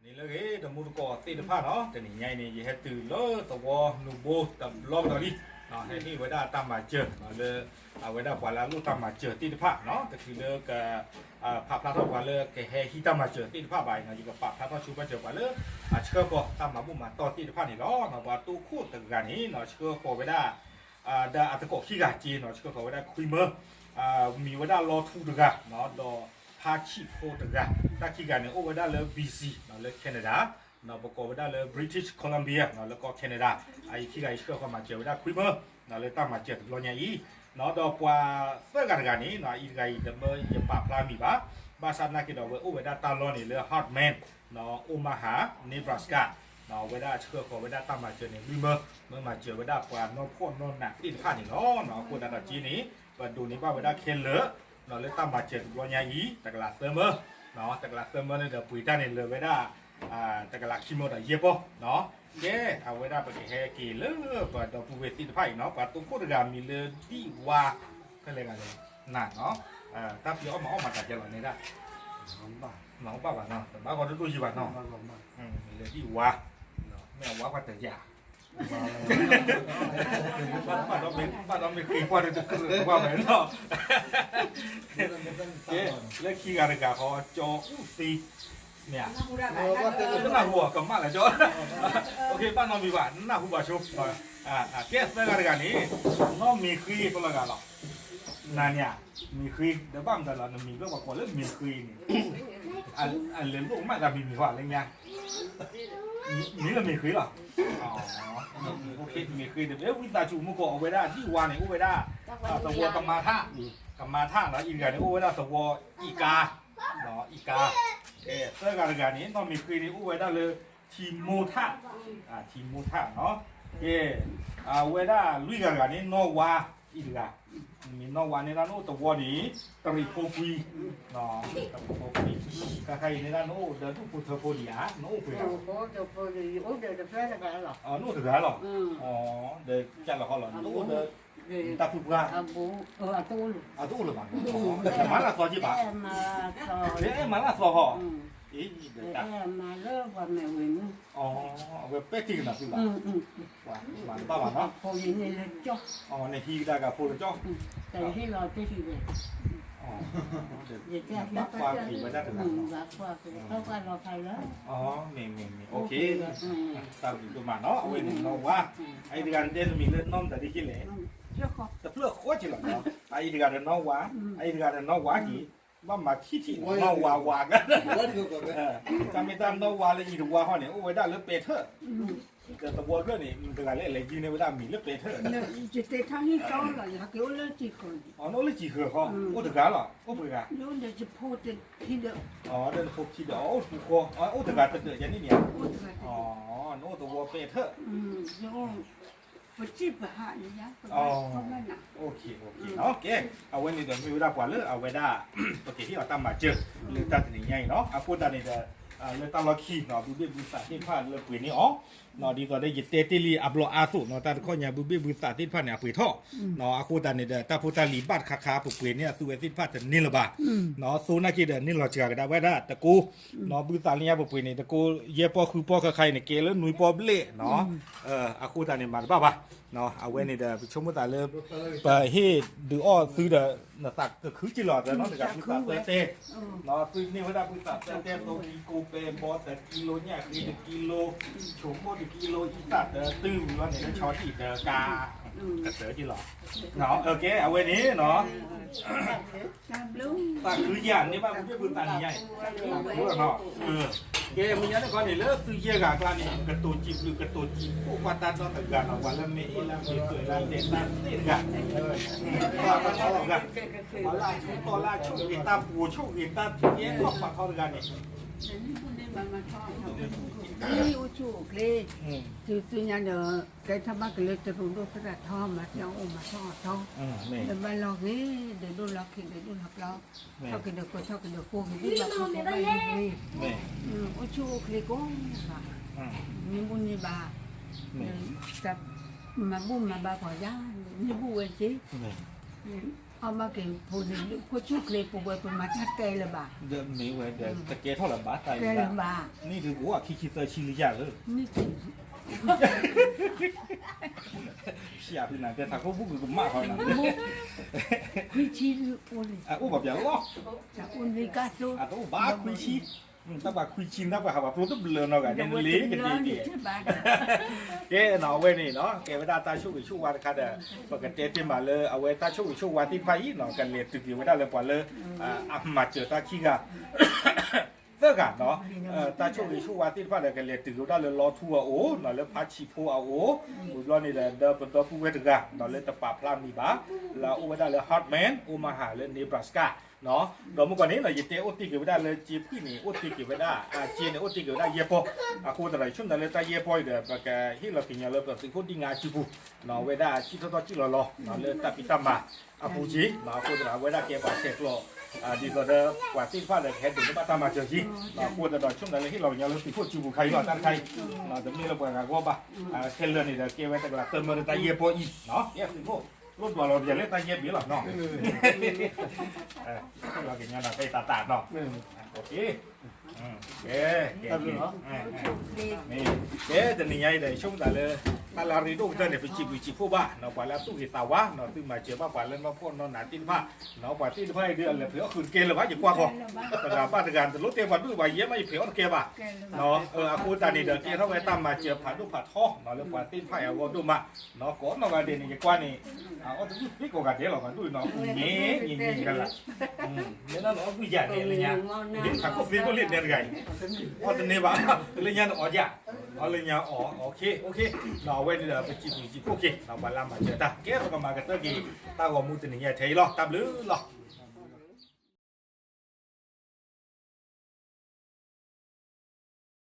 န့ၣ်လၢအဂ့ၤ တမူတကိးသ့ၣ်တဖၣ်နီၤ, တနံၤညါအံၤန့ၣ် ယဟဲတုၤလၢသဝီနူဘိတဘျီကဒီးလံ, ဟဲဟ့ၣ်ဝဲဒၣ်တၢ်မၤစၢၤလၢ အဝဲဒၣ်ပှၤလၢအလိၣ်တၢ်မၤစၢၤသ့ၣ်တဖၣ်နီၤ, တချုးလၢက ဖးဖျါထီၣ်ပှၤလၢကဟဲဟံးတၢ်မၤစၢၤသ့ၣ်တဖၣ်ဘၣ်အံၤနီၤ, ယကပာ်ဖျါထီၣ်ဆိပာ်စၢၤပှၤလၢ အဆှၢဃီၤတၢ်မၤဘူၣ်မၤတီၢ်သ့ၣ်တဖၣ်န့ၣ်လီၤ. ပှၤတိခိၣ်တဂၤန့ၣ်နီၤ ဆှၢဃီၤဝဲဒၣ် ဒီးအသကိးခံဂၤက့နီၤ, ဆှၢဃီၤဝဲဒၣ်ခွံမၢ, မံၤဝဲဒၣ်လီထူတဂၤ ဒီးဖါဆံၣ်ဖိတဂၤ, တၢ်ခံဂၤန့ၣ် အိၣ်ဝဲဒၣ်လၢ B C လၢ Canada, ပကိးဝဲဒၣ်လၢ British Columbia လၢကီၢ် Canada, အအံၤခံဂၤအံၤဆှၢဃီၤမၤစၢၤဝဲဒၣ်ခွံမၢ လၢတၢ်မၤစၢၤတဘျီညါအံၤ, ဒီးပှၤသၢဂၤတဂၤန့ၣ် အအံၤတဂၤအံၤတမၢယပာ်ဖျါမံၤဘၣ်, ဘၣ်ဆၣ်သနာ်က့ဒီး အဝဲအိၣ်ဝဲဒၣ်တၢ်လီၢ်န့ၣ်လၢ Hartman, Omaha, Nebraska, အဝဲဒၣ်ဆှၢဃီၤဝဲဒၣ်တၢ်မၤစၢၤန့ၣ် လွံၢ်မၢ, မၢမၤစၢၤဝဲဒၣ်ပှၤနီၢ်ဖှီၣ်နီၢ်နးသ့ၣ်တဖၣ်န့ၣ်လီၤ. အဃိသတးဒီးက့န့ၣ် ပဒိးန့ၢ်ဘၣ်ဝဲဒၣ်ခဲလၢာ် လၢတၢ်မၤစၢၤတဘျီညါအံၤ တကလးသၢမၢ, တကလးသၢမၢန့ၣ်ဒီး ပှ့ၤတၢ်န့ၣ်လၢာ်ဝဲဒၣ် တကလးခံမၢဒီးယဲၢ်ပီၢ်, ကဲ အဝဲဒၣ်ပကဟဲက့ၤလၢပှၤဒီပုၢ်ဝဲၢ်သ့ၣ်တဖၣ်အံၤနီၤ, ပှၤတိခိၣ်တဂၤမံၤလၢဒံၣ်ဝါ, ဖဲလဲၣ်ဂၤလဲၣ်, နၤနီၤ, တၢ်ဖံးအီၣ်မၤအီၣ်မၤသးကဲလီၤန့ၣ်ဒၣ်, မၤအီၣ်ဘၣ်ဘၣ်နီၤ, တဘၣ်ဂီၢ်ဒိၣ်ဒိၣ်ယံၤဘၣ်နီၤ, မံၤလၢဒံၣ်ဝါ, မ့ၢ်အဝါပှၤတယာ် ဘၣ်ဒီးမ့ၢ်ဃ့ကွၢ်ဒီးတကြၢးကွၢ်ဝဲနီၤ, ကဲ လၢခံဂၤတဂၤဃီ ကၠီအူၣ်သံ, မ့ၢ်ဧါ, တနၢ်ဟူအီၤကမၣ်လၢကၠီ, ဘၣ်နီတမံၤဘၣ် နနၢ်ဟူဘၣ်ဆိ, ကဲသၢဂၤတဂၤန့ၣ် နီၢ်မ့ၤဃ့တလီၤဂာ်လီၤ, နၤန့ၣ်ဧါ, မ့ၤဃ့ ဒီးဘၣ်မတၤလီၤ နမံၤလၢပှၤကိးလၢမ့ၤဃ့န့ၣ် အလဲၤလိၣ်ကမၣ်သးမံၤမံၤဃီလၢညါ, မ့ၢ်လၢမ့ၤဃ့လီၤ, မ့ၤဃ့တမ့ၢ်ဃ့တမ့ၢ် ဝံသးစူၤမူကီး အဝဲဒၣ်ဒံၣ်ဝါန့ၣ် အိၣ်ဝဲဒၣ် သဝီကမၤထၣ်, ကမၤထၣ်နီၤ, အံၤတဂၤန့ၣ် အိၣ်ဝဲဒၣ်သဝီအံးကါ, အံးကါ, သၢဂၤတဂၤန့ၣ် နီၢ်မ့ၤဃ့န့ၣ် အိၣ်ဝဲဒၣ်လၢ ထံမိထၣ်, ထံမိထၣ်နီၤ, ကဲ အဝဲဒၣ်လွံၢ်ဂၤတဂၤန့ၣ် နီၢ်ဝါအံၤတဂၤ, မ့ၢ်နီၢ်ဝါန့ၣ်ဒၣ်နအိၣ်သဝီန့ၣ် တရံးဖိကွံ, တရံးဖိကွံ, ခဲခါအံၤန့ၣ်ဒၣ်နအိၣ်ဒီးဒူၣ်ဖိထၢဖိဒံးဧါ, နအိၣ်ပှဲၤဂၤ, နအိၣ်တဂၤလီၤ, ဒီးကၢ်လီၤဟီလီၤ နအိၣ်ဒီး တၢ်သူၣ်ပှၢ်, အတအိၣ်လၢၤဘၣ်, မၤလၢအသီက့ဘၣ်, အဲၣ်မၤလၢအသီဟီ, မၤလၢပှၤမဲာ်ဝဲၤမုၣ်, အဝဲပဲာ်တ့ၢ်ကနၣ်သုဘၣ်, မၤတဘၣ်ဘၣ်နီၤ, နဟံးကဒါက့ၤဖိလၢကၠီ, ဘၣ်ကွၢ်က့ၤဝဲဒၣ်တဂၤ, မ့ၢ်မ့ၢ်မ့ၢ် တၢ်ဘျုးဒိၣ်မးနီၤ, အဝဲန့ၣ်နီၢ်ဝါ, အအံၤတဂၤန့ၣ်တဲတမံၤလၢနီၢ်မတၤဒ်လဲၣ်, တဖျၢၣ်ဃီက့လီၤ, အအံၤတဂၤဒီးနီၢ်ဝါ, အအံၤတဂၤဒီးနီၢ်ဝါက့ၤ, ဘၣ်မၤထံၣ်ထံၣ်နီၢ်ဝါဝါက, တၢ်မ့ၢ်တၢ်နီၢ်ဝါလၢအံၤတဝါဟီန့ၣ် အိၣ်ဝဲဒၣ်လၢပဲာ်ထၢၣ်, ဒီးသဝီဖျၢၣ်န့ၣ် မတၤတဂၤလဲၣ်လဲၤယုၢ်န့ၢ်ဝဲဒၣ်မံၤလၢပဲာ်ထၢၣ်, နအိၣ်လၢစံၣ်ဃၢၤဃီ, အိၣ်တဂၤလီၤ, အိၣ်ပှဲၤဂၤ, ဒီးနဖိခံဒီး, အိၣ်တပူၤဃီ, အိၣ်တဂၤတဒၢးယၤန့ၣ်မ့ၢ်ဧါ, နအိၣ်သဝီပဲာ်ထၢၣ်, ကဲ အဝဲန့ၣ်ဒီးမ့ၢ်ဝဲဒၣ်ပှၤလၢအဝဲဒၣ် ပကဟ့ၣ်အီၤတၢ်မၤစၢၤ လၢတၢ်တနံၤညါအံၤနီၤ, အဃိသတးန့ၣ်ဒီး လၢတၢ်လီၢ်ခံနီၤ ဘုဘ့ၣ်ဘုသးသ့ၣ်တဖၣ်လၢပှ့ၤန့ၢ်အီၤ, ဒ်သိးဒီးယတဲတ့ၢ်လံအဘျီအါသိးနီၤ တၢ်တခီညါဘုဘ့ၣ်ဘုသးသ့ၣ်တဖၣ်န့ၣ် အပှ့ၤထီၣ်, အဃိသတးန့ၣ်ဒီး တၢ်ဖိတၢ်လံၤဘၣ်တခါခါ ပပှ့ၤန့ၢ်အသုဝဲသ့ၣ်တဖၣ်တန့ၢ်လၢၤဘၣ်, သိနာ်က့ဒီးန့ၢ်လီၤစှၤကဒါဝဲဒၣ်တကိး ဘုသးလၢညါပပှ့ၤန့ၣ် တကိးယဲၢ်ပီၢ်ဃုပီၢ်ခဲခါအံၤန့ၣ် ကဲလၢနွံပီၢ်ဘျဲၣ်နီၤ, အဃိသတးန့ၣ် မၤတဘၣ်ဘၣ်, အဝဲန့ၣ်ဒီး ပဆိကမိၣ်သးလၢ ပဟ့ၣ်ဒုးအီၣ်သုဒီး နသးကခုက့လီၤ သၢနီတဂၤ ဘုသးသၢတဲ, သုန့ၢ်ဝဲဒၣ်ဘုသးသၢတဲ သိကံကိးပဲဘီတကံလိ ညၣ်ဃ့တကံလိ ဆိမိၣ်တကံလိ အံသၣ်တတုၢ်လီၤန့ၣ် လၢဆီတံၢ်တကါ ကတၢၢ်က့လီၤ, ကဲ အဝဲန့ၣ်နီၤ သးခုယၤန့ၢ်ဘၣ်ဘုဘ့ၣ်ဘုသးန့ၣ်ယါအံၤ, ကဲ မ့ၢ်ညါန့ၣ်ခီန့ၣ် လၢသုယဲၢ်ဂၤအကျါန့ၣ် ကတိၤစံးဘျုး ကတိၤစံးဖှိၣ်ကွၢ်တၢ်ဒီတဂၤနီၤ, ပှၤလၢမ့ၢ်အ့ၣ်လၢမ့ၢ်သွဲးလၢတဲတၢ်သ့ၣ်တဂၤ, ပှၤလၢအဆိၣ်တီလၢအဆိၣ်ဂ့ၤတၢ်ပူၤ ဆိၣ်ဂ့ၤတၢ်ကဲထီၣ်ပာ်ထီၣ်တဂၤန့ၣ် အိၣ်ဆူၣ်အိၣ်ချ့, တုၤသုညါဒီး ကဲထီၣ်ဘၣ်က့ၤလၢတရူးဒိၣ်သရၣ်ထီ မၤတၢ်အိၣ်မၤထီၣ်အီၤထီ, ဒီးဘၣ်လီၤဂ့ၤ ဒီးဒိၣ်လီၤခံ ဒီးဒိၣ်လီၤပျီ, ထီၣ်က့ၤဒီးကီၢ် ထီၣ်က့ၤဒီးကိးက့ၤ ဒိၣ်လီၤပျီ ဘၣ်လီၤဂ့ၤ, အိၣ်ဆူၣ်အိၣ်ချ့ကိးဂၤ, န့ၢ်ဘူၣ်န့ၢ်ဘါ, မၤဘူၣ်မၤဘါပှၤယါ, န့ၢ်ဘူၣ်ဝဲတက့ၢ်. အမၤက့ၤဖိလံၤလၢဖိဆူၣ်ချ့ပဝဲပမၤတၢ်တဲလၢၤဘၣ်, ဒီးမ့ၢ်ဝဲဒီးတကဲထီၣ်လၢၤဘၣ်တၢ်အံၤဘၣ်, န့ၣ်ဒုးကအိၣ်အခံဆံသၢဆံလံယၤဧၢ, ဖျါဖုနၤတဲထးခိၣ်ဘူၣ်ကကမၣ်ဃီနၤ, ခွံဆံအိၣ်လံ, အအိၣ်ဘၣ်ပျဲလီၤ, အတအိၣ်ဘၣ်ခွံဆံ, တၢ်ပှၤခွံဆံ တၢ်ပှၤဟးပှၤပျိတဘျၢနီတဂၤန့ၣ်လ့ကဒ့ဒ့ ကဲနီၤ အဝဲန့ၣ်နီၤ ကဲဝဲဒၣ်တၢ်ဆိၣ်ဂ့ၤဆိၣ်ဝါတခါဒီး ပကတဲတ့ၢ်မးလၢအဝဲတၢ်ဆိၣ်ဂ့ၤဆိၣ်ဝါသ့ၣ်တဖၣ်အံၤနီၤ ကလဲၤတုၤက့ၤဝဲဒၣ်လၢပှၤလၢ အမၤစၢၤတၢ်ခံဂၤ သၢဂၤနီၤ, တၢ်ဆိၣ်ဂ့ၤဆိၣ်ဝါသ့ၣ်တဖၣ်ဒီး ကလဲၤတုၤက့ၤဝဲဒၣ်လၢလီထူအအိၣ်နီၤ လၢဖါဆံးဖိအအိၣ်, ဝံၤဘျီန့ၣ်ဒီး ဒီးပဒီပုၢ်ဝဲၢ်တဂၤနီၤ လၢတပာ်ဖျါမံၤဘၣ်, လၢအအိၣ်ဝဲဒၣ်လၢ Hartman Omaha လၢ Nebraska နီၤ, ဒီးမုၢ်ကီၢ်န့ၣ်နီၤ ယတဲအိၣ်တ့ၢ်က့ၤဝဲဒၣ်လၢ ကၠ့ဖှံၣ်န့ၣ် အိၣ်တ့ၢ်က့ၤဝဲဒၣ် ကၠ့န့ၣ် အိၣ်တ့ၢ်က့ၤဝဲဒၣ်ယဲၢ်ပီၢ်, အဃိသတးဒီး ဆိကမိၣ်လၢတၢ်ယဲၢ်ပီၢ်အံၤဒီး ပကဟ့ၣ်လီၤက့ၤညီလၢပသုးခိၣ်ဒံၣ်ငါအစုပူၤ, အဝဲဒၣ်စံၣ်ထီၣ်ထီၣ်စံၣ်လီၤလီၤလၢတၢ်ဖံးတၢ်မၤအပူၤက့ၤ, အဃိသတးဒီး အဝဲဒၣ်ကဲပှၤဆဲးကျိး ဒ်သိးဒီး ပှၤသ့ၣ်တဖၣ်ဒီးကဟဲဒိးန့ၢ်ဘၣ်တၢ်မၤစၢၤက့ၤ, အဃိသတးဒီး ဆိကမိၣ်လၢဟ့ၣ်လီၤက့ၤညီလၢသုးခိၣ်စုပူၤခါအံၤလီၤ တၢ်တခါအံၤ, တမ့ၢ်လၢပှၤဂၤဂီၢ်ဘၣ်, ခဲလၢာ်န့ၣ်ဒီး ကဲဝဲတကလးသၢမၢတၢ်ယဲၢ်ပီၢ်အံၤ, သုးခိၣ် လိၣ်ဒွးလီၤပယီၤလၢတၢ်ယဲၢ်ဘ့ၣ်လီၤနီၤ, ဟ့ၣ်လီၤက့ၤညီနၤဖဲတၢ်တၢ်နီၤ, ကဲ ကဲ ကဲ တနံၤညါအံၤဒီး ယဆိကမိၣ်သးလၢ တၢ်လၢအရ့ဒိၣ်ကတၢၢ်န့ၣ် ပစံးဘျုးစံးဖှိၣ်ဘၣ်နီၤ ပှၤလၢအသူၣ်ဂ့ၤသးဝါနီၤ သုမၤစၢၤဘၣ်ပှၤလၢနီၢ်ဖှီၣ်နီၢ်နးသ့ၣ်တဖၣ်နီၤ ပှၤသ့ၣ်တဖၣ်အံၤဒီး အလဲၤဖဲးအီၣ်ဃုာ်တကဲလၢၤဘၣ် ယကွၢ်ဃီ, တဂၤဘၣ်တဂၤ တလိၣ်တဲပှၤဒိၣ်ပှၤယဲၢ်မး ယဖဲးအီၣ်တကဲဘၣ်, အဃိသတးန့ၣ်ဒီး ကဲထီၣ်ဝဲတၢ်မၤစၢၤဖးဒိၣ်ဖးထီနီၤ လၢပှၤသ့ၣ်တဖၣ်အံၤအဂီၢ်ဒိၣ်မး, ကိးနီၢ်ဂၤဒဲးန့ၣ် ယကွၢ်န့ၣ် အအီၣ်တဘၣ်သ့ကိးဂၤဒဲးလီၤ ပှၤဒိၣ်အံၤနီၤ အပူၤညဲညဲညဲတဂၤလၢ်, မ့ၢ်လၢနအီၣ်ဘုယၤန့ၣ် လၢညါ, ဒ်ခးခိၣ်သ့ကိၣ်လ့ၣ်နဲတဂၤအံၤ, အီၣ်တန့ၢ်ဘၣ်, လၢညါန့ၣ်အီၣ်ယၤ, အီၣ်လၢညါအီၣ်, အဝဲန့ၣ်ဒီး ပစံးဘျုးစံးဖှိၣ်က့ၤ ပှၤလၢမၤစၢၤတၢ် ကဲပကမၤကတၢၢ်က့ၤ တၢ်ဂီၤမူတနံၤညါထဲအံၤလီၤ တၢ်ဘျုးလီၤ.